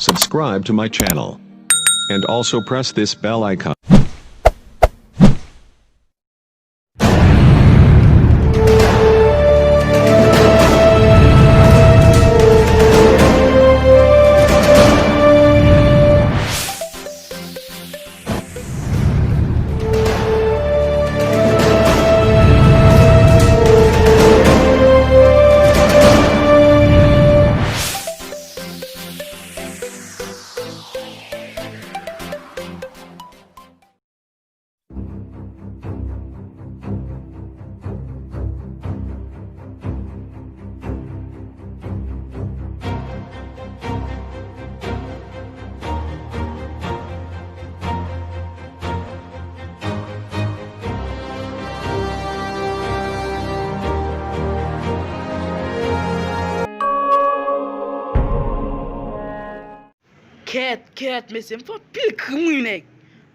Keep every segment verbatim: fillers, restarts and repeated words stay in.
Subscribe to my channel. And also press this bell icon. Kèt, kèt, mesye, m fè anpil krim, wi, nèg.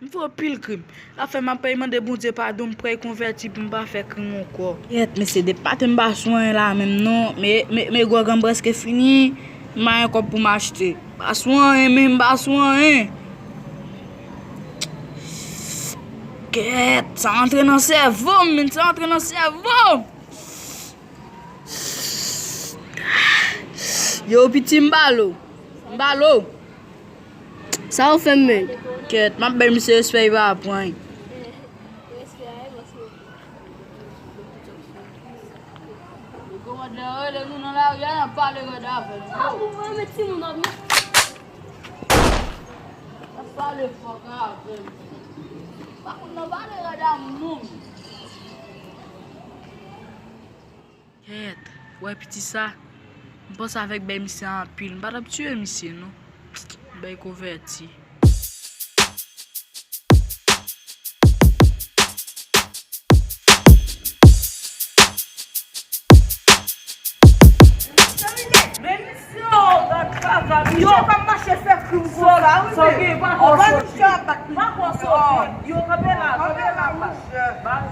M fè anpil krim. Afè m ap pèy mande Bondye padon, m prèy konvèti pou m pa fè krim ankò. Kèt, mesye, depi maten m pa sou anyen la menm non. Men, men, men gwòg an prèske fini. M pa gen kòb pou m achte. Pa sou anyen, men m pa sou anyen. Kèt, sa antre nan sèvo m, men sa antre nan sèvo m. Yo, piti, m ba l ou. M ba l ou. Sa ou fè m menm? Kèt, m ap bay misye respè, li pa pran. Kòmandè rele nou nan lari a, n ap pale rèd avè l. Ah, bon, mwen, men timoun ap met. N ap pale fòk avè l. Pa konn nan pale rèd a moun non. Kèt, wè piti sa, m panse avèk bèy misye anpil, m pa t ap tiye misye non. Bèy konvèti. Men misye, yo, misye pa mache fè krim konsa, wi, men. Anvan misye ap bat misye. Yo, kanpe la, kanpe la, baz. Yo, baz.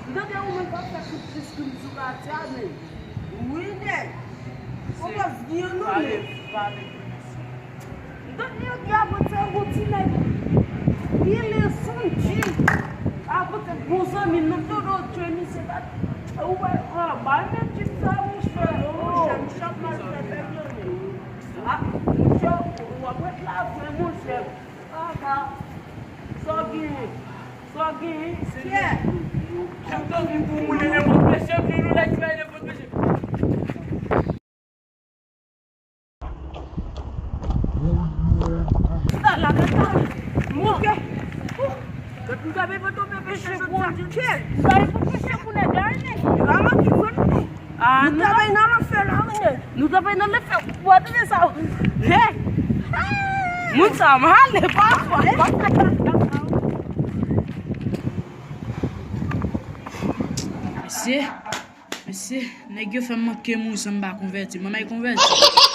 M tande ou menm k ap fè krim plis krim sou katye a, men. Wi, nèg. Fò baz gen non, men. Donk, nèg yo apot se yon ti nèg. Li le Sanji. Apot se bon zanmi m nan, m tande w tchwe misye, bat. Ou wè, ah, bay menm tip sa, monchè. Non, monchè, m chak mal fè pèp yo, men. Ah, monchè, w ap ret la vre, monchè. Ah, ah. Sa w genyen? Sa w genyen? Kè. Ou tankou pou moun nenpòt peche, vin ou la ki bay nenpòt peche. Sa la, gad sa. Monchè. Gad, nou ta bezwen tonbe peche pou Bondye. Sa e pou peche pou nèg la, wi, men. Raman ki bon. Ah, nou ta bay nan lanfè la, wi, nèg. Nou ta bay nan lanfè. Ou pa tande sa? Hey! Moun sa male, pafwa. Mesye, mesye, nèg yo fè m manke mouri san m pa konvèti. Mwen, mwen konvèti.